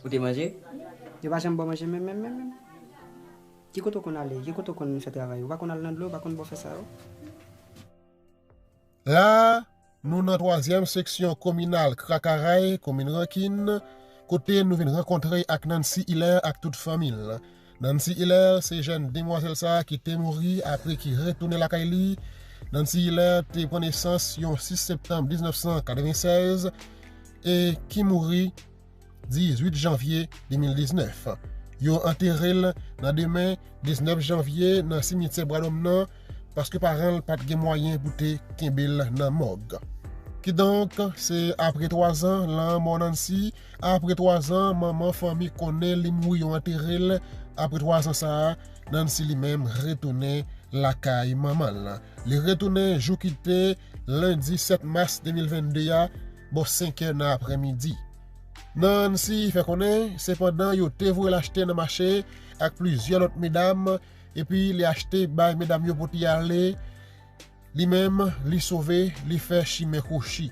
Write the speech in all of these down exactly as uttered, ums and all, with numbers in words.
Ou te manje? Yo pa janm ba w manje menm, menm, menm, menm. Ki kote w konn ale? Ki kote w konn fè travay? Ou pa konn al nan dlo, ou pa konn ba w fè sa yo? La a, nou nan twazyèm seksyon kominal Krakaray, komin Rankin, kote nou vin rankontre ak Nancy Hilaire ak tout fanmi l. Nancy Hilaire se jèn demwazèl sa a ki te mouri apre ki retounen lakay li. Nancy Hilaire te pran nesans yon sis septanm diznèf san katreven sèz e ki mouri dizuit janvye de mil diznèf. Yo antere l nan demen diznèf janvye nan simityè Bwadòm nan, paske paran l pa t gen mwayen pou te kenbe l nan mòg. Kidonk, se apre twazan lanmò Nancy, apre twazan manman fanmi konnen li mouri, yo antere l. Apre twazan sa a, Nancy li menm retounen lakay manman l. Li retounen jou ki te lendi sèt mas de mil vennde a, bò senk è nan aprèmidi. Nancy fè konnen, sepandan, yo te voye l achte nan mache ak plizyè lòt medam, epi li achte bay medam yo pote ale. Li menm, li sove, li fè chimen kwochi.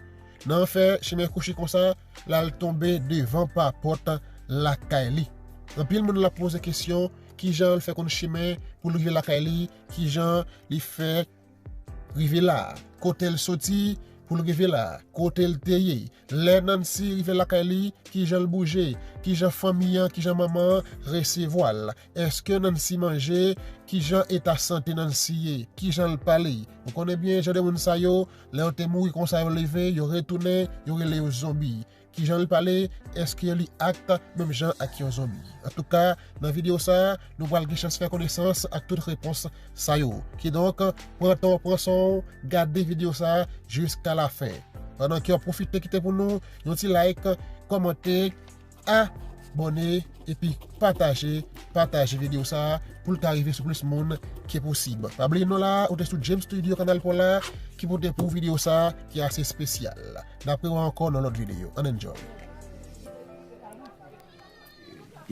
Nan fè chimen kwochi konsa, l al tonbe devan papòt lakay li. Anpil moun l ap poze kesyon, kijan l fè konn chimen pou l rive lakay li, kijan li fè rive la, kote l soti pou l rive la, kote l te ye. Lè Nancy rive lakay li, kijan l bouje, kijan fanmi an, kijan manman an resevwa l. Èske Nancy manje, kijan eta sante Nancy ye, kijan l pale. Ou konnen byen jan de moun sa yo, lè yo te mouri konsa yo leve, yo retounen, yo rele yo zonbi. Kijan l pale, èske li ak menm jan ak yon zonbi. Antouka, nan videyo sa a, nou pral gen chans fè konesans ak tout repons sa yo. Kidonk, pran tan w, pran san w, gade videyo sa a jiska lafen. Pandan ke w ap pwofite kite pou nou yon ti like, kòmante, abòne, epi pataje, pataje videyo sa a pou l ka rive sou plis moun ke posib. Pa bliye non la, ou te sou James Studio Kanal Pola ki pote pou videyo sa a ki ase espesyal. N ap rewè ankò nan lòt videyo. Ann enjoy.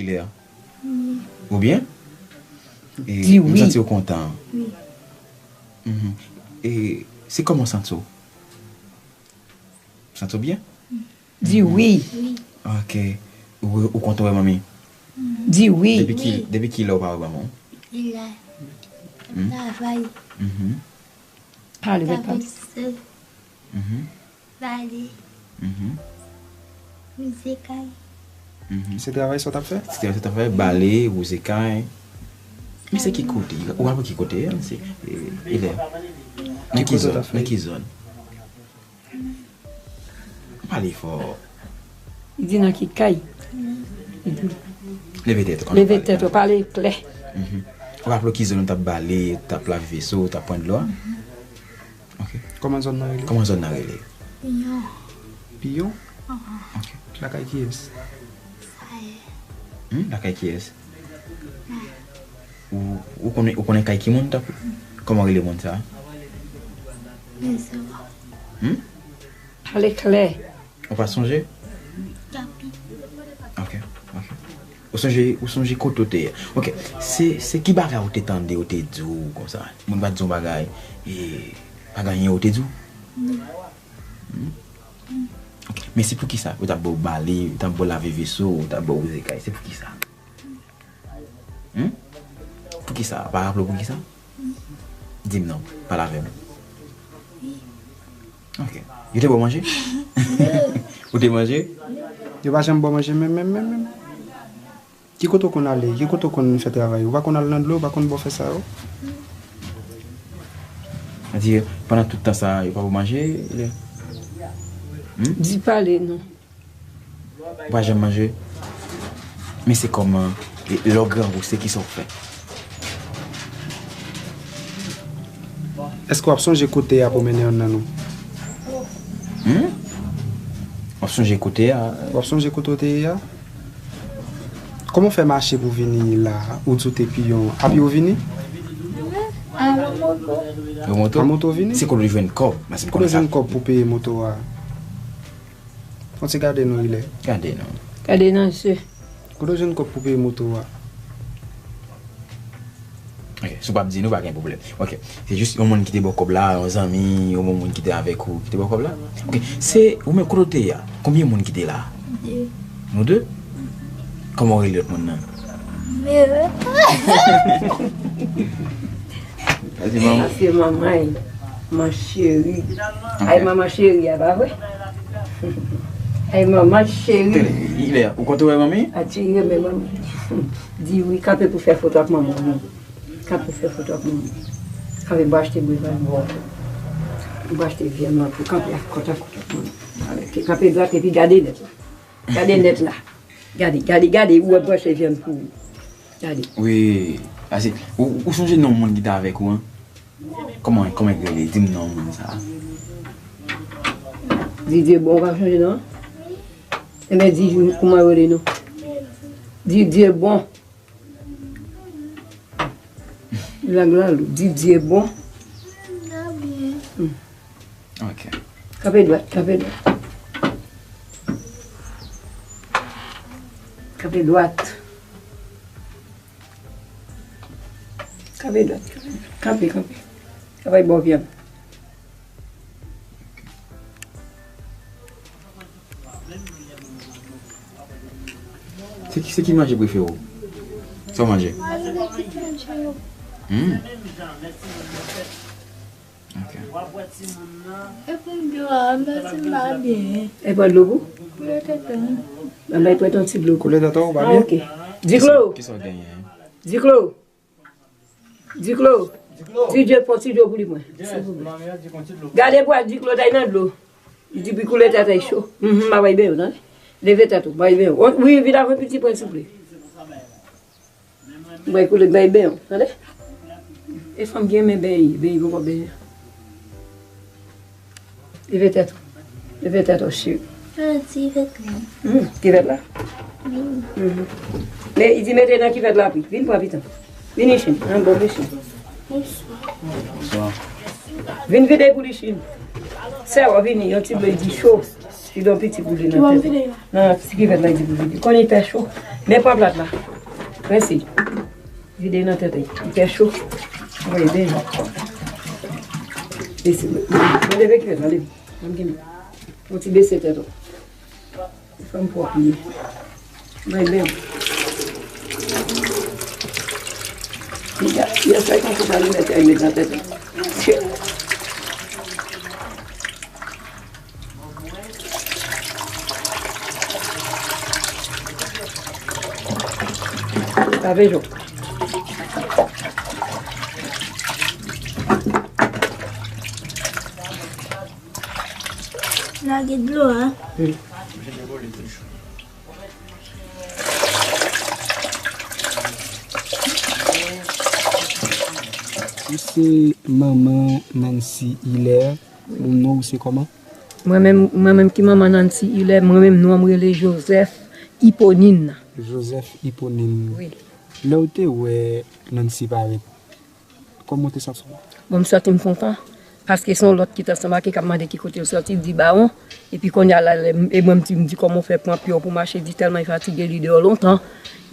Ilea. Ou byen? Di wi. M santi w kontan. Mhm. E se kòman w santi w? Santi w byen? Di wi. Ok. Ou, ou kontan wè manmi? Di wi. Depi ki, depi ki lè ou pa wè manman w? Li la. Travay. Mhm. Pale, pale. Travèse. Mhm. Bale. Mhm. Wouze kay. Mhm. Se travay sa w t ap fè? Se travay sa w t ap fè, bale, wouze kay. Men se ki kote? Ou rapele ki kote a? Se, e, Ilea. Nan ki zòn? Nan ki zòn? Pale fò. Li di nan ki kay? Leve tèt ou. Leve tèt ou, pale klè. Mhm. Ou rapele w ki zòn ou t ap bale, ou t ap lave veso, ou t ap pran dlo a? Ok. Kòman zòn nan rele? Kòman zòn nan rele? Piyon. Piyon? Ok. Lakay kiyès? Hmm? Lakay kiyès? Ou, ou konnen, ou konnen kay ki moun t ap, kòman rele moun sa a? Hmm? Pale klè. Ou pa sonje? Tapi. Ok, ok. Ou sonje, ou sonje kote w te ye? Ok, se, se ki bagay ou te tande yo te di w konsa? Moun pa t di w bagay, e, pa gen anyen yo te di w? Non. Hmm? Ok, men se poukisa yo t ap ba w bale, yo t ap ba w lave veso, yo t ap ba w wouze kay, se poukisa? Hmm? Poukisa? Ou pa raple w poukisa? Di m non, pale avè m. Ok. Yo te ba w manje? Ou te manje? Yo pa janm ba w manje menm, menm, menm, menm. Ki kote w konn ale? Ki kote w konn fè travay? Ou pa konn al nan dlo, ou pa konn ba w fè sa yo? Sa di, pandan tout tan sa, yo pa ba w manje? Hmm? Di pale non. Ou pa janm manje? Men se kòman, e, lè w grangou, se kisa w fè? Èske w ap sonje kote a pou mennen youn nan nou? Hmm? W ap sonje kote a? W ap sonje kote w te ye a? Kòman w fè mache pou vini la? Ou di w te piyon. A pye w vini? A moto. Yo moto? A moto w vini? Se kote w jwenn kòb? Kote w jwenn kòb pou peye moto a? Fon ti gade non Ilè. Gade non. Gade nan je. Kote w jwenn kòb pou peye moto a? Ok, si w p ap di nou, pa gen pwoblèm. Ok, se jis yon moun ki te ba w kòb la, yon zanmi, yon bon moun ki te avèk ou, ki te ba w kòb la? Ok, se ou menm, kote w te ye a? Konbyen moun ki te la? De. Nou de? Kòman w rele lòt moun nan? Mère. Sa se manman. Sa se manman, man cheri. Ok. Ay, manman cheri a, pa vre? Ay, manman cheri. Tande, Ilè, ou konn tou wè manmi? A, ti renmen manmi. Di wi, kanpe pou fè foto ak manman, wi. Kanpe fè foto ak manman. Kanpe pou achte bouyi pou bò. Pou achte vyann nan, pou kanpe ak kòt ak kòt ak manman. Ale. Kanpe dwat epi gade nèt la. Gade nèt la. Gade, gade, gade, ou ap branche vyann pou ou. Gade. Wi, pase, ou, ou sonje non moun ki te avèk ou an? Kòman, kòman li rele? Di m non moun sa a. Didier Bon, ou pa sonje non? Enben, di kouman yo rele non? Didier Bon. Lang lan lou. Didier Bon. Hmm. Ok. Kanpe dwat, kanpe dwat. Kanpe dwat. Kanpe dwat, kanpe dwat. Kanpe, kanpe. Kanpe bò vyann. Se ki, se ki manje prefere w? Sa w manje? Hmm. Ok. Epi dlo a, mèsi m pa byen. E pran dlo pou? Koulè tèt an. Mwen bay pran yon ti dlo. Koulè tèt an ou pa byen? Ah, ok. Diklo. Kisa w genyen? Diklo. Diklo. Diklo. Di Dye pran ti dlo pou li mwen, silvouplè. Gade bwa Diklo tay nan dlo. Li di pi koulè tèt ay cho. Mhm, m a bay benyen, tande. Leve tèt ou, bay benyen. Wi, vin avè piti pwen, silvouplè. Bay koulè, bay benyen, tande. E fanm gen men benyen, benyen poko benyen. Leve tèt ou. Leve tèt ou, cheri. Ah, ti vèt la. Hmm, ti vèt la? Wi. Mhm. Men, li di mete nan kivèt la, pi. Vin pran pitan. Vin isin, nan bon isin. Bonswa. Bonswa. Vin vide pou li, cheri. Sè w vini, yon ti dlo di cho. Li don piti pou li nan tèt. Nan ti kivèt la, li di pou vide. Konnen li fè cho. Men pran plat la. Mèsi. Vide nan tèt li. Li fè cho. Mwen ede li. Mèsi. Mwen leve kivèt la, leve. Mwen gen yon ti bese tèt ou. Fanm pwòp li ye. Bay benyen. Piga, yè swa, li konn konsa li mèt al met nan tèt li. Lave jo. Lage dlo a. Wi. Ou se manman Nancy Hilaire. Bon, non ou se kòman? Mwen menm, mwen menm ki manman Nancy Hilaire, mwen menm non m rele Joseph Hyponine. Joseph Hyponine. Wi. Lè w te wè Nancy parèt, kòman w te santi w? Bon, m santi m kontan. Paske se yon lòt ki t ansanm ak li k ap mande ki kote l sòti, l di Bawon. Epi kounye a la, lè m, e mwen m di, m di kòman w fè pran pye w pou mache, li di tèlman li fatige, li deyò lontan.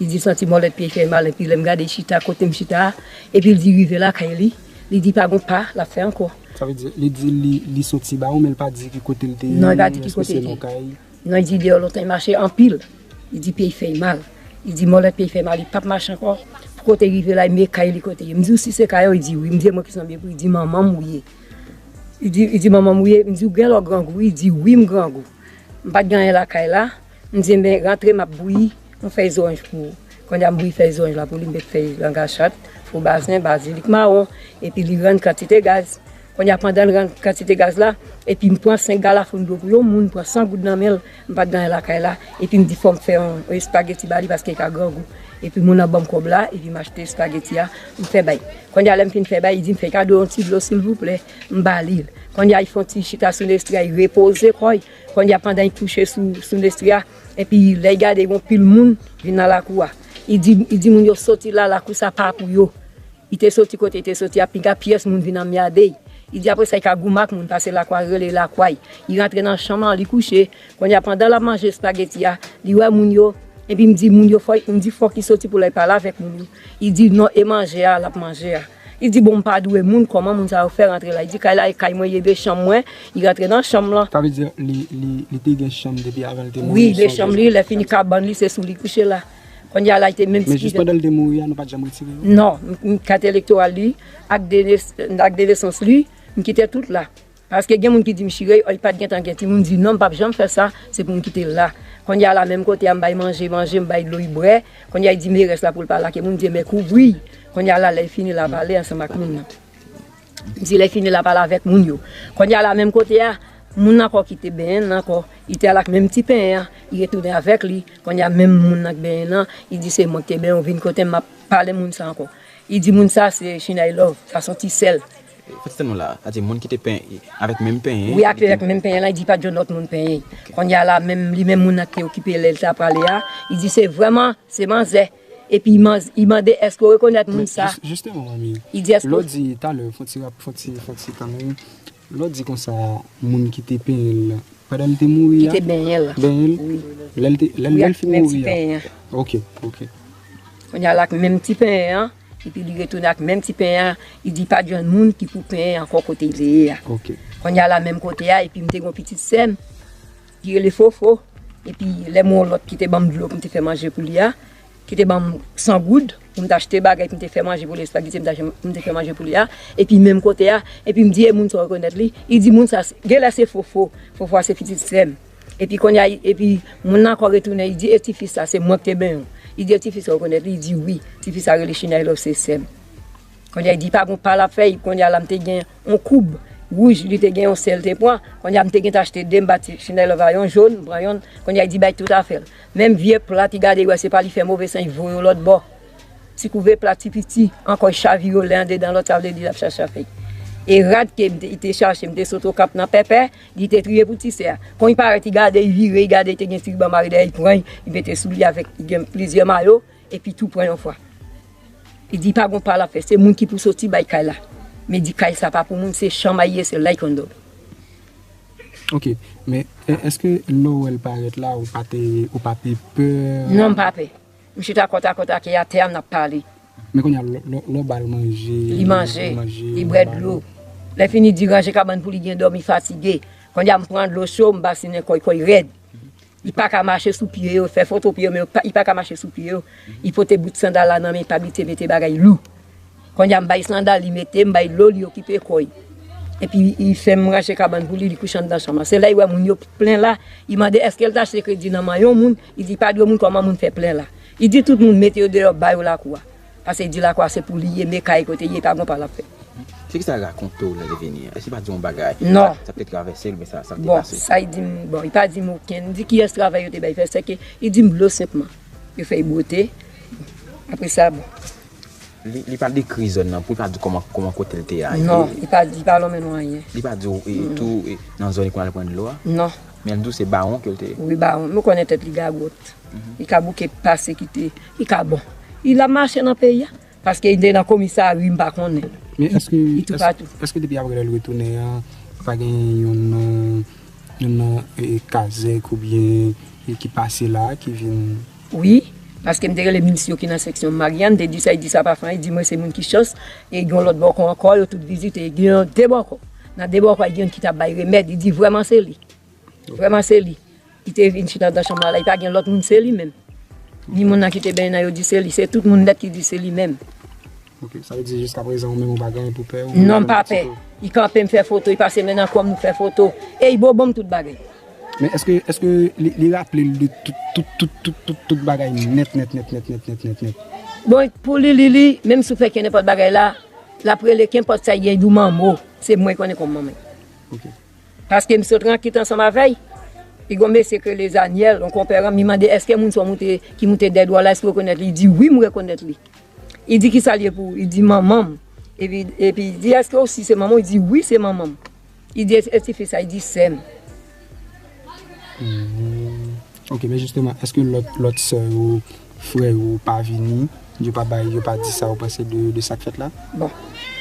Li di santi mòlèt pye fè mal, epi lè m gade chita kote m chita a, epi l di rive lakay li, li di pa gon pa l ap fè ankò. Sa vle di, li di li, li soti Bawon, men l pa di ki kote l te ye, èske se nan kay? Non, li pa di ki kote l te ye. Non, li di deyò lontan, li mache anpil. Li di pye fè l mal. Li di mòlèt pye fè l mal, li p ap mache ankò. Pou kote l rive la, men kay li kote l ye. M di w si se kay ou, li di wi. M di e mwen ki sanble pou li, li di manman m ou ye. Li di, li di manman m ou ye, m di w gen lè w grangou, li di wi m grangou. M pa t gen anyen lakay la. M di, enben, rantre, m ap bouyi yon fèy zoranj pou ou. Kounye a, m bouyi fèy zoranj la pou li, m met fèy langachat, fo bazen, bazilik mawon, epi li rann kantite gaz. Kounye a, pandan l rann kantite gaz la, epi m pran senk galafoun dlo pou yon moun, m pran san goud nan men l, m pa t gen anyen lakay la, epi m di fò m fè yon espageti ba li paske li ka grangou. Epi moun nan ban m kòb la, epi m achte espageti a, m fè bay. Kounye a, lè m fin fè bay, li di m fè kado yon ti dlo silvouplè, m ba li l. Kounye a, li fè yon ti chita sou lestri a, li repoze kò l. Kounye a, pandan li kouche sou, sou lestri a, epi lè l gade yon pil moun vin nan lakou a. Li di, li di moun yo soti la, lakou sa pa pou yo. Li te soti kote li te soti a, piga pyès moun vin anmyade l. Li di apre sa, li ka goumen ak moun, pase lakwa, rele lakwa l. Li rantre nan chanm lan, li kouche. Kounye a, pandan l ap manje espageti a, li wè moun yo, epi m di moun yo, fò, m di fòk li soti pou l al pale avèk moun yo. Li di non, e manje a, l ap manje a. Li di, bon, m pa dwe moun, kòman moun sa yo fè rantre la? Li di, kay la, e kay mwen ye, de chanm mwen, li rantre nan chanm lan. Sa vle di, li, li, li te gen chanm depi avan l te mouri? Wi, de chanm li, lè fini kabann li, se sou li kouche la. Kounye a la, li te menm... Men jis pandan l te mouri a, nou pa t janm retire yo? Non, m- m- kat elektoral li, ak de nes- ak de nesans li, m kite tout la. Paske gen moun ki di m chire, li pa t gentan gen timoun, m di non, m p ap janm fè sa, se pou m kite l la. Kounye a la, menm kote a, m bay manje, manje, m bay dlo, li bwè. Kounye a, li di merès la pou l pa lage moun, m di men kouvri l. Kounye a la, lè l fini la, pale ansanm ak moun nan. M di lè l fini la, pale avèk moun yo. Kounye a la, menm kote a, moun ankò ki te benyen l ankò, li te al ak menm ti penyen an, li retounen avèk li. Kounye a, menm moun nan k benyen l lan, li di se mwen k te benyen w, vin kote m, m ap pale moun sa ankò. Li di moun sa se Chinay Love, sa se yon ti sè l. Fè ti tann nou la, sa di moun ki te penyen avèk menm penyen. Wi, ak menm penyen lan, li di pa t jwenn lòt moun penyen. Kounye a la, menm li menm moun nan ki te okipe lè l t ap prale a, li di se vrèman, se manzè. Epi li manz- li mande èske w rekonèt moun sa? Jis- jisteman, manmi, li di èske lè w di talè, fon ti rap- fon ti fon ti tann wi. Lè w di konsa, moun ki te penyen l la, pandan l te mouri a, ki te benyen l la, benyen l, wi, lè l te- lè l- wi, lè l ak fin menm ti mouri a, penyen an. Ok, ok. Kounye a la ak menm ti penyen an, epi li retounen ak menm ti penyen an, li di pa t jwenn moun ki pou penyen ankò kote l te ye a. Ok. Kounye a la menm kote a, epi m te gen yon pitit sè m ki rele Fofo, epi lè m wè yon lòt ki te ban m dlo pou m te fè manje pou li a, ki te ban m san goud pou m te achte bagay pou m te fè manje pou li, espageti m te achte- pou m te fè manje pou li a, epi menm kote a, epi m di e moun sa w rekonèt li? Li di moun sa se- genlè se Fofo, Fofo a se pitit sè m. Epi kounye a, epi moun nan ankò retounen, li di e tifi sa se mwen ki te benyen w? Li di e tifi sa w rekonèt li? Li di wi, tifi sa rele Chinay Love, se sè m. Kounye a, li di pa gon pa l ap fè, kounye a la m te gen yon koub wouj, li te gen yon sè l te pran, kounye a m te gentan achte de, m ba ti Chinay Love a yon jòn, m pran yonn, kounye a li di bay tout afè l. Menm vye plat li gade, li wè se pa li fè move san, li voye yon lòt bò. Ti kouve plat ti piti, ankò li chavire yon lè andedan lòt, sa vle di l ap chache afè l. E rad ke m te- li te chache, m te sot Okap nan Pèpè, li te triye pou ti sè a. Kon li parèt, li gade, li vire, li gade, li te gen ti riban mare dèyè, li pran, li mete sou li avèk, li gen plizyè mayo, epi tou pran yon fwa. Li di pa gon pa l ap fè, se moun ki pou soti bay kay la. Men di kay sa pa pou moun, se chanm a l ye, se la l konn dòmi. Ok, men e- èske lè w wè l parèt la, ou pa te- ou pa te pè? Non, m pa pè. M chita kòtakòt ak li atè a, n ap pale. Men kounye a, lè lè- lè w ba l manje, li manje, li bwè dlo. Lè fini di ranje kabann pou li, gen dòmi, fatige. Kounye a, m pran dlo cho, m basinen kò l, kò l rèd. Li pa ka mache sou pye yo, fè foto pye yo, men yo pa- li pa ka mache sou pye yo. Li pote bout sandal la nan men, li pa abitye mete bagay lou. Kounye a m bay sandal, li mete, m bay dlo, li okipe kò l. Epi li fè m ranje kabann pou li, li kouche anndan chanm lan. Se lè li wè moun yo plen la, li mande èske l t achte kredi nan men yon moun, li di pa dwe moun, kòman moun fè plen la. Li di tout moun mete yo deyò, ba yo lakou a. Paske li di lakou a se pou li ye, men kay kote l ye, pa gon pa l ap fè. Se kisa l rakonte w lè l te vini an? Èske li pa di w yon bagay? Non. Sa, sa k te travèse l, oubyen sa, sa k te pase? Bon, sa li di m, bon, li pa di m okenn. Li di kiyès travay yo te bay fè, sèke li di m dlo senpman. Yo fè l bwote. Apre sa, bon. Li, li pa dekri zòn nan pou li pa di w kòman, kòman kote l te a? Non, li pa, li pa lonmen nou anyen. Li pa di w e, tou e, nan zòn li konn al pran dlo a? Non. Men l di w se bawon ke l te ye? Wi, bawon. Nou konnen tèt li gagòt. Li ka bouke pase kite. Li ka bon. Li la mache nan peyi a. Paske li te nan komisari, m pa konnen. Men èske, li toupatou. Èske depi apre lè l retounen an, pa gen youn nan, youn nan e, kazèk oubyen e, ki pase la, ki vin? Wi, paske m te rele minis yo ki nan seksyon Maryann, te di sa, li di sa pa fè anyen, li di mwen se moun ki chans, e gen yon lòt bòkò ankò, yo tout vizite, gen yon de bòkò. Nan de bòkò, gen youn ki t ap bay remèd, li di vrèman se li. Vrèman se li. Li te vin chita anndan chanm la, li pa gen lòt moun, se li menm. Ni moun nan ki te benyen nan, yo di se li, se tout moun nèt ki di se li menm. Ok, sa vle di jiskaprezan ou menm ou pa gen anyen pou pè? Ou menm ou pa pè. Li kanpe m fè foto, li pase men nan kò m nou fè foto. E li bo ban m tout bagay. Men èske, èske li, li raple l de tout, tout, tout, tout, tout, tout bagay nèt, nèt, nèt, nèt, nèt, nèt, nèt, nèt? Bon, pou li, li, li, menm si w fè kenpòt bagay la, l ap rele kenpòt sa l gen, li di w manman w. Se mwen l konnen kòm manman l. Ok. Paske m sot rankit ansanm avè l. Li gon mesye k rele Zanyèl, yon konpè an, li mande èske moun sa w moute, ki moute dèyè dwa la, èske w rekonèt li? Li di wi, m rekonèt li. Li di kisa l ye pou ou? Li di manman m. Epi, epi li di èske w si se manman w? Li di wi, se manman m. Li di e, e tifi sa? Li di sè m. Hmm. Ok, men jisteman, èske lòt, lòt sè yo, frè yo pa vini, yo pa bay, yo pa di sa yo panse de, de sa k fèt la? Bon,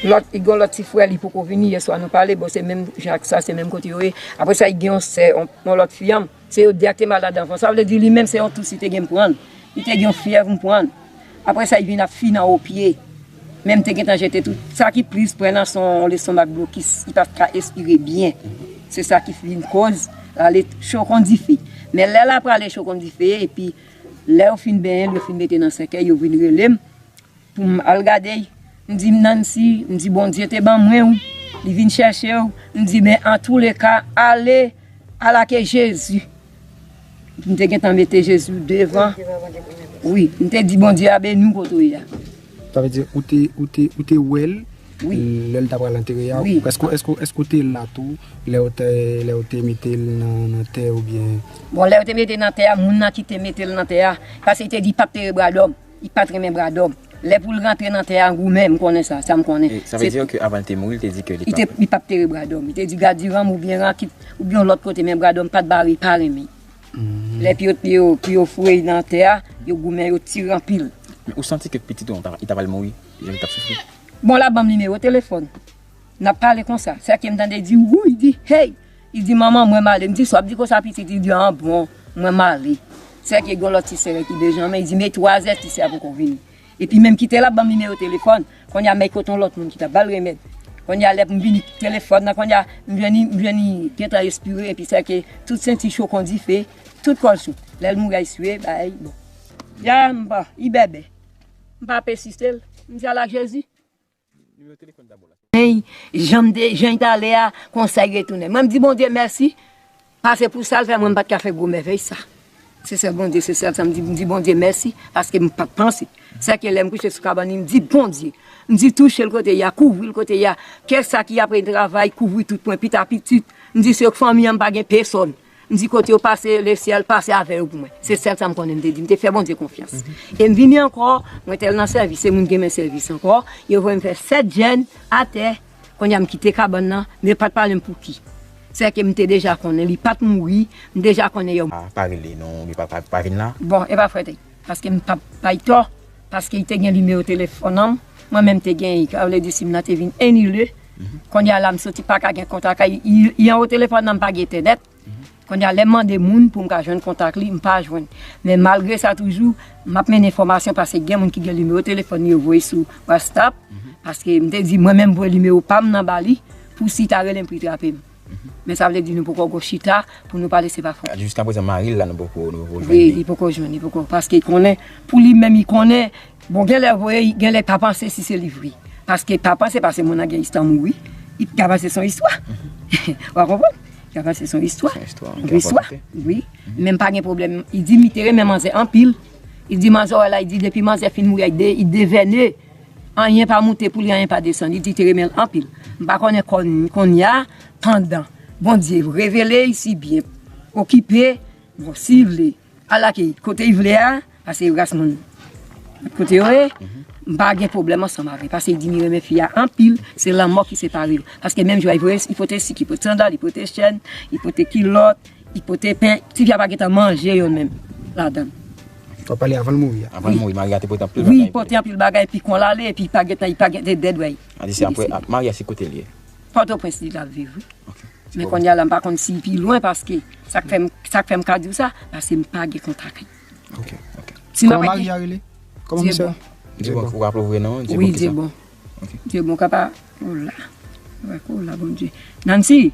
lòt, li gen yon lòt ti frè, li poko vini, yèswa nou pale, bon, se menm jan ak sa, se menm kote yo ye. Apre sa, li gen yon sè, yon, yon lòt fi an, se yo de a ki te malad anvan. Sa vle di li menm se yon tous li te gen m pran l. Li te gen yon fyèv m pran l. Apre sa, li vin ap fini an o pye. Men m te gentan jete tout. Sa ki plis pran nan se yon lestomak blokis, li pa t ka espire byen. Se sa ki vin koz l ale cho kon dife. Men lè l ap prale cho kon dife, epi Lè yo fin benyen l, yo fin mete nan sèkèy, yo vin rele m pou m al gade l. M di, Nancy, m di, Bondye te ban mwen w, li vin chèche w. M di, men antouleka, ale, al ake Jezi. M te gentan mete Jezi devan. Wi, m te di, Bondye a beni w kote w ye a. Sa vle di, ou te, ou te, ou te wè l Wi. Lè l ta pral antere a, Wi. Èske, èske, èske w te la tou, lè yo te, lè yo te mete l nan, nan tè oubyen? Bon, lè yo te mete l nan tè a, moun nan ki te mete l nan tè a, paske li te di li p ap tere bradòm, li pa t renmen bradòm. Lè pou l rantre nan tè a, goumen, m konnen sa, sa m konnen. E sa vle Se di ke avan l te mouri, li te di ke li li pa te, li p ap tere bradòm. Li te di gadiranm oubyen rakit, oubyen yon lòt kote, men bradòm pa t bare, li pa renmen. Lè pou yo, pou yo, pou yo foure l nan tè a, yo goumen, yo tire anpil. Men ou santi ke pitit ou an ta, li ta pral mouri, jan li t ap soufri? Bon, l ap ban m nimewo telefòn. N ap pale konsa. Sèke m tande di, wouy, li di, hey! Li di, manman, mwen m ale. M di, sa w ap di konsa, pitit? Li di, an bon, mwen m ale. Sèke gen yon lòt ti sè ki Benjamen, li di, men twa zè ti sè a poko vini. Epi menm kite l ap ban m nimewo telefòn, kounye a men kote yon lòt moun ki t ap ba l remèd. Kounye a lè pou m vini telefòn nan, kounye a m jwenn li, m jwenn li gentan espire, epi sèke tout senti cho kon dife, tout kò l cho. Lè l mouri a espire, bay, bon. Ya m pa, li bèbè. M pa pesiste l. M di, al ak Jezi. Nimewo telefòn ta bon la. Men, jan m te, jan l t ale a, konsa l retounen. Mwen, m di Bondye mèsi, paske pou sa l fè, mwen, m pa t ka fè gwo mèvèy sa. Se sèl Bondye, se sèl sa m di, m di Bondye mèsi, paske m pa t panse. Sèke lè m kouche sou kabann li, m di Bondye, m di touche l kote l ye a, kouvri l kote l ye a, kèlkeswa ki ap travay, kouvri tout mwen, pita pitit. M di se fanmi an, m pa gen pèsòn. M di kote yo pase, lesyèl pase avè yo pou mwen. Se sèl sa m konnen m te di. M te fè Bondye konfyans. E m vini ankò, mwen t al nan sèvis, se moun ki renmen sèvis ankò. Yo voye m fè sèt jèn atè. Kounye a m kite kabann nan, men yo pa t pale m pou ki. Sèke m te deja konnen li pa t mouri, m deja konnen yo. Pa, pa rele non, li pa, pa, pa vin la. Bon, e pa frè te. Paske m p ap bay tò, paske li te gen nimewo telefòn an, mwen menm te genyen, sa vle di sim nan te vin anile. Kounye a la m soti pa ka gen kontak ak li, li, li anwo telefòn nan m pa gen entènèt. Kounye a lè m mande moun pou m ka jwenn kontak li, m pa jwenn. Men malgre sa toujou, m ap mennen enfòmasyon paske gen moun ki gen nimewo telefòn li yo voye sou WhatsApp, paske m te di mwen menm voye nimewo pa m nan ba li, pou si ta rele m pou li trape m. Men sa vle di nou poko gon chita pou nou pale se pa fòt. Jiskaprezan mari l la nou poko, nou poko jwenn Wi, li. Li poko jwenn, li poko. Paske konnen, pou li menm li konnen, bon, gen lè vre, gen lè pa panse si se li vre. Paske pa panse, paske moun nan gen istwa mouri, li ka panse se yon istwa. Ou a konprann? Li ka panse se yon istwa. Se yon istwa, ok, Yon istwa, wi. Men m pa gen pwoblèm. Li di m li te renmen manzè anpil. Li di manzè wè la, li di depi manzè fin mouri, li de, li devène. Anyen pa moute pou li, anyen pa desann. Li di te renmen l anpil. M pa konnen kon, kounye a, pandan Bondye revele l, si byen okipe, bon, si l vle, al ak li kote l vle a, paske ras moun kote yo ye, m pa gen pwoblèm ansanm avè l, paske li di li renmen fi a anpil, se lanmò ki separe yo. Paske menm jan li voye, li pote sik, li pote sandal, li pote chèn, li pote kilòt, li pote pen, ti fi a pa gentan manje youn menm ladan l. W ap pale avan l mouri a. Avan l mouri, mari a te pote anpil bagay. Wi, li pote anpil bagay, epi kon l ale, epi li pa gentan, li pa gentan dèdwèy. A di se apre, a, mari a se kote l ye? Pòtoprens li t ap viv, wi. Ok. Men kounye a la, m pa konn si l pi lwen, paske sa k fè m, sa k fè m ka di w sa, paske m pa gen kontak li. Ok, ok. Si m ap Kòman mari a rele? Kòman misye? Diebon. Diebon, ou raple w vre non? Diebon Wi, kisa? Diebon. Ok. Diebon ka pa, oh la. Wè, oh la, Bondye. Nancy!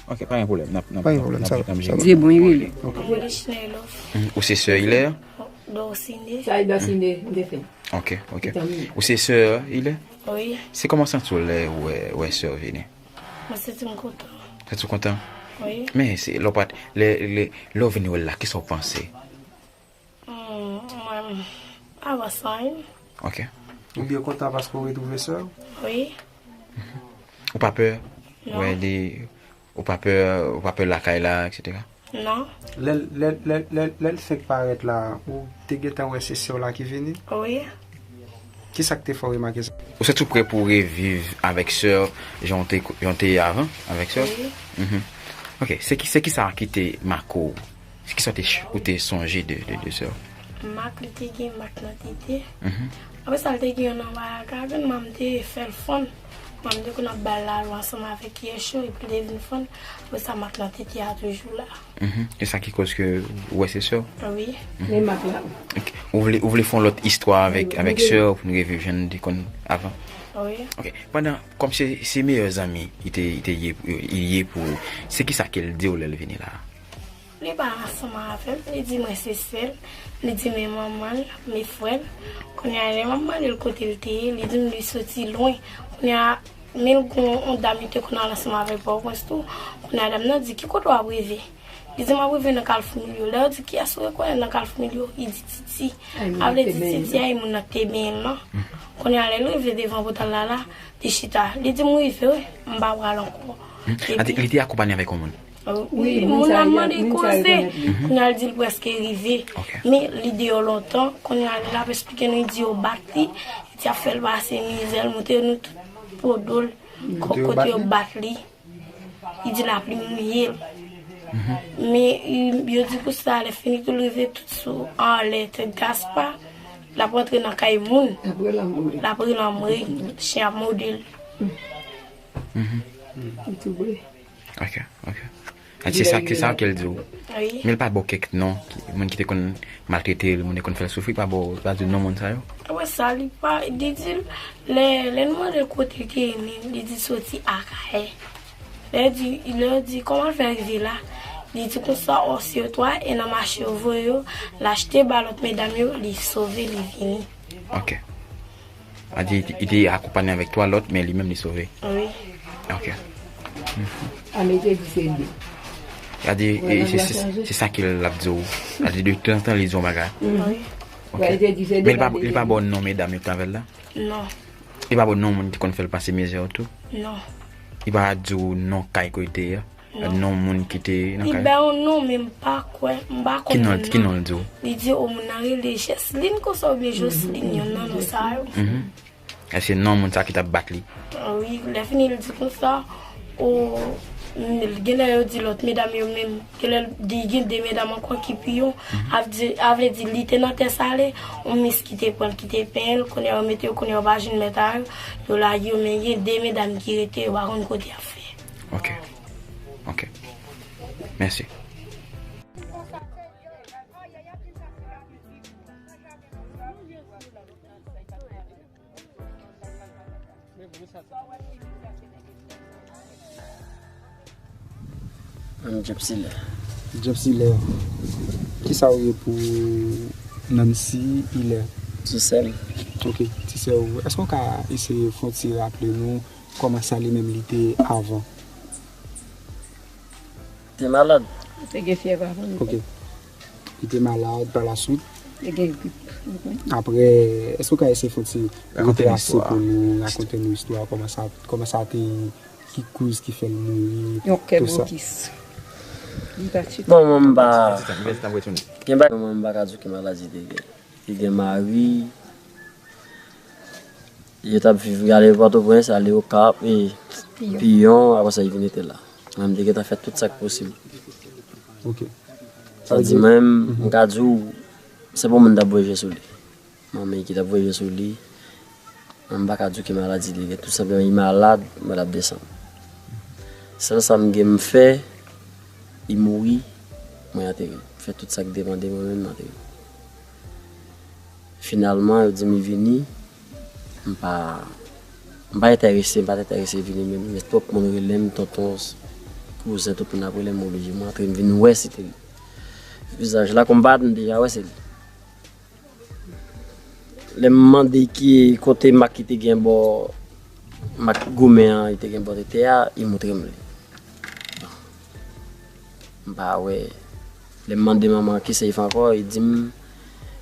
Ok, pa gen pwoblèm. N ap, n ap, Pa gen pwoblèm, n ap, sa va, n ap sa va. Diebon, li rele. Ok. Mwen rele Chinelo. Mm, ou se sè Hilaire? Dosine. Sa e Dosine, m te fè. Ok, ok. Ou se sè Hilaire? Wi. Se kòman w santi w lè w wè, wè sè w vini? Mwen santi m kontan. Santi w kontan? Wi. Men se, lè w pa t, lè, lè, lè w vini wè l la, kisa w panse? Hmm, mwen, m pa panse anyen. Ok. Ou byen kontan paske w retwouve sè w? Wi. Ou pa pè? Non. Wè li, ou pa pè, ou pa pè lakay la, etsetera? Non. Lè l, lè, lè, lè, lè l fenk parèt la, ou te gentan wè se sè w la ki vini? Wi. Kisa k te fè w remake sa? Ou santi w prè pou w reviv avèk sè w, jan w te, jan w te ye avan avèk sè w? Wi. Mhm. Ok, se ki, se kisa ki te make w? Se kisa w te ch-, ou te sonje de, de, de sè w? Mak li te gen mak nan tete. Mhm. Apre sa, li te gen yon nan bagay, manman m te fè l fonn. Manman m te konn ap ba l lalo ansanm avèk yè cho, epi li te vin fonn. Apre sa, mak nan tete a toujou la. Mhm. E sa ki koz ke ou wè se sè w? Wi. Mhm. Men mak la. Ok. Ou vle, ou vle fè yon lòt istwa avè, avè sè w pou nou reviv jan nou te konn avan? Wi. Ok. Pandan, kòm se, se meyè zanmi, li te, li te ye, li ye pou ou, se kisa ke l di w lè l vini la? Li pale ansanm avè m, li di mwen se sè l, li di men manman l, men frè l. Kounye a, lè m ap mande l kote l te ye, li di m li soti lwen. Kounye a, men l gon yon dam li te konn al ansanm avè l Pòtoprens tou. Kounye a, dam nan di, "Ki kote w ap rive?" Li di, "M ap rive nan Kalfou Milyo." Lè yo di, "Kiyès ou rekonèt nan Kalfou Milyo?" Li di, "Titi." A vle di Titi a e moun nan k te benyen l lan. Kounye a, lè l rive devan pòtay la la, li chita. Li di, "M rive wi, m pa pral ankò." Epi li te akonpanye avèk yon moun. Wi, moun nan mande l koze. Kounye a l di l prèske rive. Men li deyò lontan. Kounye a l ap esplike nou, li di yo bat li. Li di ap fè l pase mizè, l montre nou tout po do l, kote yo bat li. Li di lapli mouye l. Men yo di konsa, lè fini tou l rive tout sou anlè tèt Gaspa, l ap rantre nan kay moun. L ap rele anmwe, chen ap mòde l. Ok, ok. Se sa, se sa ke l di w. Men l pa ba w kèk non, moun ki te konn maltrete l, moun ki te konn fè l soufri, li pa ba w, li pa di w non moun sa yo? Apre sa, li pa, li di l, lè, lè nou mande l kote l te ye menm, li di soti Akayè. Lè yo di, lè yo di, kòman l fè rive la? Li di konsa, o, se yo twa, e nan mache yo voye yo, l achte ba lòt medam yo, li sove, li vini. Ok. A di, li te akonpanye avèk twa lòt, men li menm li sove. Wi. Ok. A men li te di se de. A di, se sa ke l ap di w. A di, de tanzantan, li di yon bagay. Wi. Ok. Men li pa ba w non medam yo ki t avè l la? Non. Li pa ba w non moun ki konn fè l pase mizè yo tou? Non. Li pa di w non kay kote l te ye? Non moun ki te nan kay? Li ba yon non, men m pa kwè, m pa konn non nan. Ki non l di w? Li di, o, moun nan rele Jesline konsa oubyen Joseline, youn nan non sa yo. Èske non moun sa ki t ap bat li? Wi, lè fini l di konsa, o, genlè yo di lòt medam yo menm, genlè l di gen de medam ankò ki pi yo, a vle di li te nan Tè Salé, yon mis ki te pran l, ki te penyen l, kounye a yo mete yo, kounye a yo pa jwenn mèt a yo, yo lage yo, men gen de medam ki rete, yo pa konn kote y ap fè. Ok. Ok. Mèsi. Jepsile. Jepsile. Kisa ou ye pou Nancy Hilaire? Ti sè l. Ok, ti sè ou. Èske ou ka eseye fè yon ti raple nou kòman sa li menm li te avan? Te malad. Te gen fyèv avan. Ok. Li te malad pa la swit. Te gen grip. Apre, èske ou ka eseye fè yon ti retrase pou nou, rakonte nou istwa, kòman sa, kòman sa te ye, ki koz ki fè l mouri, tout sa. Yon kè blokis. Li pa tchite. Bon, mwen m pa. Gen bagay mwen m pa ka di w ki maladi li te gen. Li gen mari. Yo t ap viv, y ale Pòtoprens, ale Okap, e Piyon, apre sa, li vin rete la. Mwen, m te gentan fè tout sa k posib. Sa di, mwen, m ka di w, se pa yon moun t ap voye je sou li. Manmi ki t ap voye je sou li. Mwen, m pa ka di w ki maladi li gen. Tou senpleman, li malad, mwen, l ap desann. Sèl sa m gen m fè, li mouri, mwen antere. M fè tout sa k demande, mwen menm, m antere. Finalman, yo di m li vini. M pa, m pa enterese, m pa t enterese vini menm. Men twòp moun rele m, tonton, kouzen, tout moun ap rele m, m oblije m rantre, m vin wè si te li. Vizaj la, kòm m pa t, m deja wè se li. Lè m mande ki kote mak ki te gen bò, mak goumen an, li te gen bò tete a, li montre m li. M pa wè. Lè m mande manman an kisa li fè ankò, li di m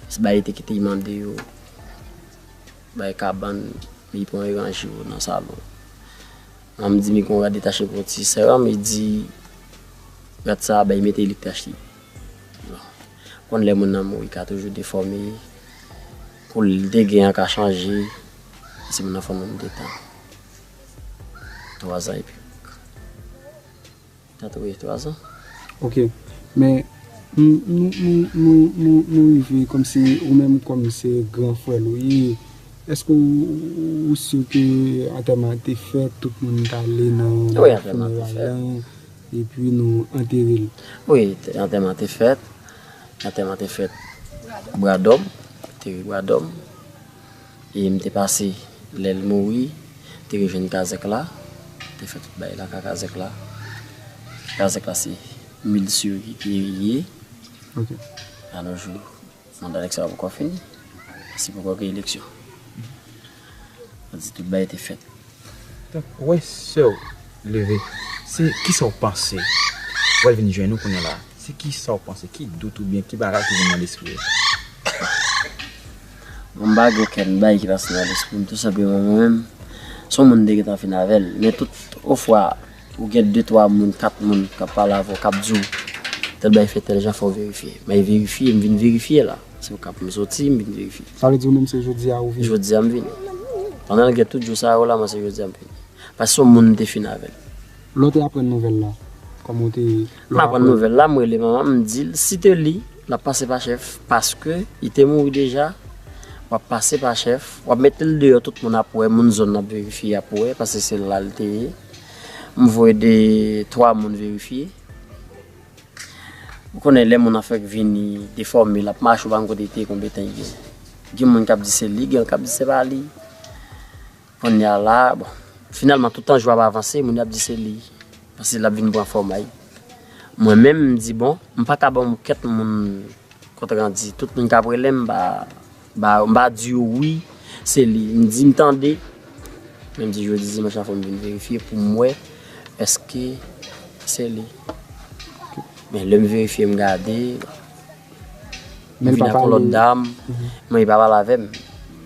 se bagay li te kite li mande yo. Bay kabann, li pran yo ranje yo nan salon. Manman m di m li gen yon rad li t achte pou yon ti sè an, li di rad sa a bay mete li k te achte. Bon. Konn lè moun nan mouri ka toujou defòme. Koulè l te gen an ka chanje. Si moun nan fè yon nonm de tan. Twazan epi. Sa tou ye twazan. Ok. Men nou, nou, nou, nou, nou, nou rive kòmsi ou menm kòm se gran frè l ou ye, èske ou, ou, ou si ke antèman an te fèt, tout moun t ale nan fineray lan, epi nou antere l? Wi, antèman an te fèt. Antèman an te fèt Bradòm, antere Bradòm. E m te pase, lè l mouri, te rejwenn kazèk la, te fè tout bagay la ka kazèk la. Kazèk la se Mil siri ki ye. Ok. A nos jours, manda Alex la poko fini. Se poko gen eleksyon. Sa di tout bagay te fèt. Donk, ou wè sè w leve, se kisa w panse? W al vin jwenn ou kounye a la. Se kisa w panse? Ki dout oubyen ki bagay ki vin nan lespri w? Bon, m pa gen okenn bagay ki pase nan lespri m, tou senpleman mwen menm, se yon moun m te gentan fin avè l. Men tout ofwa, ou gen de twa moun, kat moun k ap pale avè w, k ap di w, tèl bagay fèt tèl jan, fò w verifye. M al verifye, m vin verifye la. Se Okap m soti, m vin verifye. Sa vle di ou menm se jodi a ou vini? Jodi a m vini. Pandan l gen tout jou sa yo la, mwen se jodi a m vini. Paske se yon moun m te fin avè l. Lè w te aprann nouvèl la, kòman w te... M aprann nouvèl la, m rele manman m, m di l, si te li, l ap pase pa chèf, paske li te mouri deja, w ap pase pa chèf, w ap mete l deyò, tout moun ap wè, moun zòn nan ap verifye, ap wè, paske se la l te ye. M voye de, twa moun verifye. Ou konnen lè moun nan fèk vini defòme, l ap mache, ou pa konn kote l te ye, konbyen tan l gen. Gen moun k ap di se li, gen k ap di se pa li. Kounye a la, bon, finalman, tout tan jou ap avanse, moun yo ap di se li. Paske l ap vin pran fòm a li. Mwen menm, m di, bon, m pa ka ban yon kèt moun kont randi. Tout moun k ap rele m, m pa, m pa, m pa di yo wi, se li. M di m tande, men m di jodi dimanch la, fò m vin verifye pou m wè èske se li. Men lè m verifye, m gade, m vin ak yon lòt dam, men li pa pale avè m.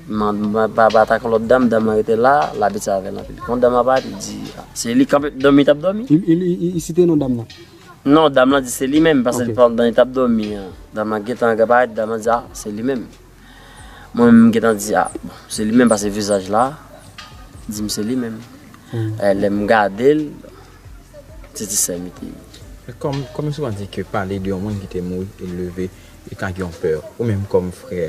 M, m, m pa bat ak yon lòt dam, dam nan rete la, l abitye avè l anpil. Kon dam nan parèt, li di, "Ah, se li kanpe, dòmi t ap dòmi?" Li, li, li, li site non dam nan? Non, dam nan di se li menm, paske pandan li t ap dòmi an, dam nan gentan parèt, dam nan di, "Ah, se li menm." Mwen menm, m gentan di, "Ah, bon, se li menm," paske vizaj la di m se li menm. Eh, lè m gade l, se ti sè m li te ye. Men kòm, kòm yo souvan di ke pale de yon moun ki te mouri e leve, e ka gen yon pè. Ou menm kòm frè,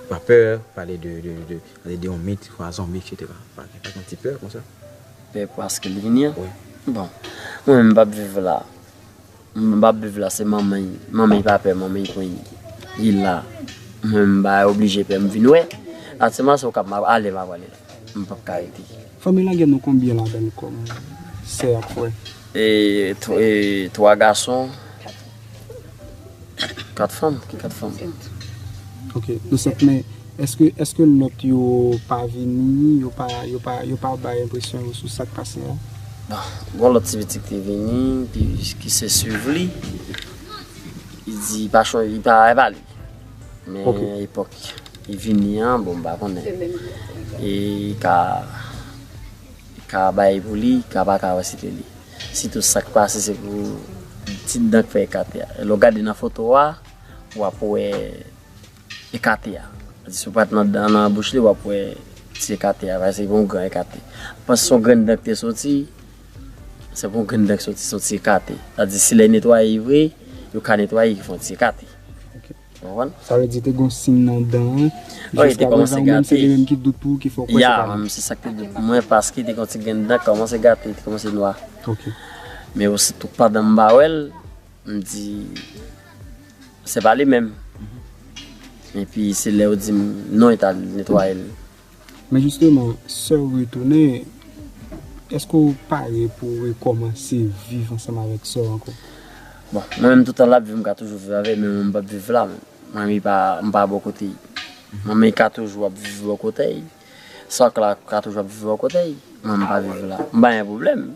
pa pè pale de, de, de, pale de yon mit, yon zonbi, et cetera. Pa, pa gen ti pè konsa? Pè paske l vini an? Wi. Bon, mwen menm m p ap viv la. M p ap viv la, se manman l. Manman l pa pè, manman l konn li la. Mwen m pa oblije pè, m vin wè. Aktyèlman, se Okap m ap ale, m ap ale la. M p ap ka rete. Fanmi la gen nou konbyen ladan l kòm sè ak frè? E, tw-, e, twa gason, kat fanm, ki kat fanm. Ok, nou sèt, men èske, èske lòt yo pa vini, yo pa, yo pa, yo pa bay enpresyon yo sou sa k pase a? Bon, gon lòt ti pitit ki te vini, ki, ki se swiv li. Li di, pa chon-, li pa, pa li. Men epòk li vini an, bon, m pa konnen. E li ka, li ka bay pou li, li ka pa ka resite li. Sitou sa k pase, se pou ti dan k fè ekate a. Lè w gade nan foto a, w ap wè ekate a. Sa di, si w pa t nan, nan, nan bouch li, w ap wè ti ekate a, paske se yon gran ekate. Panse se yon grenn dan ki te soti, se pa yon grenn dan ki soti, se yon ti ekate. Sa di, si lè netwaye vre, yo ka netwaye, ki fè yon ti ekate. Ok. Ou konprann? Sa vle di te gon siy nan dan an, wi, te kòmanse gate. Jiska prezan, ou menm, se li menm ki dout pou ou, ki fè w kwè se pa li. Ya, mwen menm, se sa k te dout pou mwen, paske te gon ti grenn dan, kòmanse gate, te kòmanse nwa. Ok. Men ositou, pandan m pa wè l, m di, se pa li menm. Epi se lè yo di m non, yo t al netwaye l. Men jisteman, sè w retounen, èske w pare pou w rekòmanse viv ansanm avèk sè w ankò? Bon, mwen menm, tout tan l ap viv, m ka toujou viv avè l, men mwen, m p ap viv la, men. Mwen menm, li pa, m pa bò kote l. Mwen menm, li ka toujou ap viv bò kote l. Sè w la ka toujou ap viv bò kote l. Mwen, m pa viv la. M pa gen pwoblèm.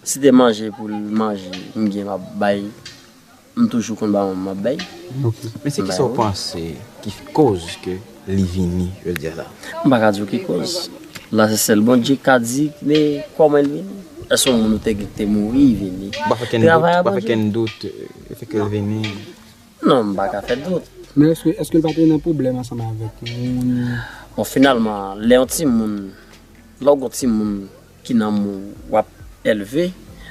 Si te manje pou l manje, m gen m ap bay. M toujou konn ba manman m ap bay. Ok. Men se kisa w panse ki koz ke li vini jodi a la? M pa ka di w ki koz. La, se sèl Bondye k ka di, men kòman l vini? Èske yon moun ou te gen ki te mouri, li vini? Ou pa fè kenn dout, ou pa fè kenn dout, euh, le fait ke l vini? Non, m pa ka fè dout. Men èske, èske l pa te nan pwoblèm ansanm avèk moun? Bon, finalman, lè yon timoun, lè w gen yon timoun ki nan men w, w ap elve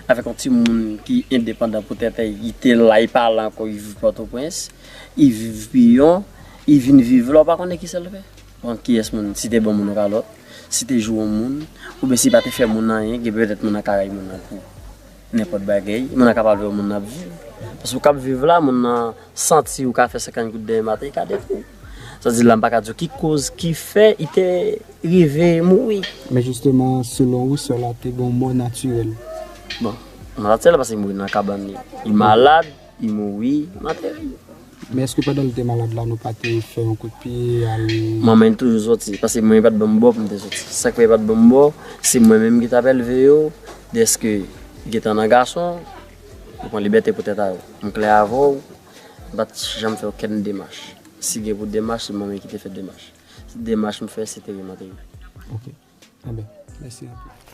avèk yon timoun ki endepandan pou tèt li, li te la, li pa la ankò, li viv Pòtoprens, li viv Piyon, li vin viv la, w pa konnen kisa l fè. Bon, kiyès moun, si te bon moun yon kalòt, si te jou yon moun, oubyen si pa te fè moun anyen, gen petèt moun nan ka rayi moun nan pou nenpòt bagay, moun nan ka pa vle wè moun nan ap viv. Paske ou k ap viv la, moun nan santi ou ka fè senkant goud demen maten, li ka detwi w. Sa di la, m pa ka di w ki koz ki fè li te rive mouri. Men jisteman, selon ou, sè w la te gen yon mò natirèl. Bon, M pa t atire l paske m mouri nan kabann li. Li malad, li mouri, m atire l. Men èske pandan l te malad la, nou pa te fè yon kout pye al. Manman l toujou soti, paske manman l pa t ban m bò pou m te soti. Sa k fè l pa t ban m bò, se mwen menm ki t ap elve yo, dèske li gentan nan gason, yo pran libète pou tèt a yo. M klè avè w, m pa t janm fè okenn demach. Si gen pou demach, se manman ki te fè demach. Demach m fè, se te remantere. Ok. Enben, mèsi anpil.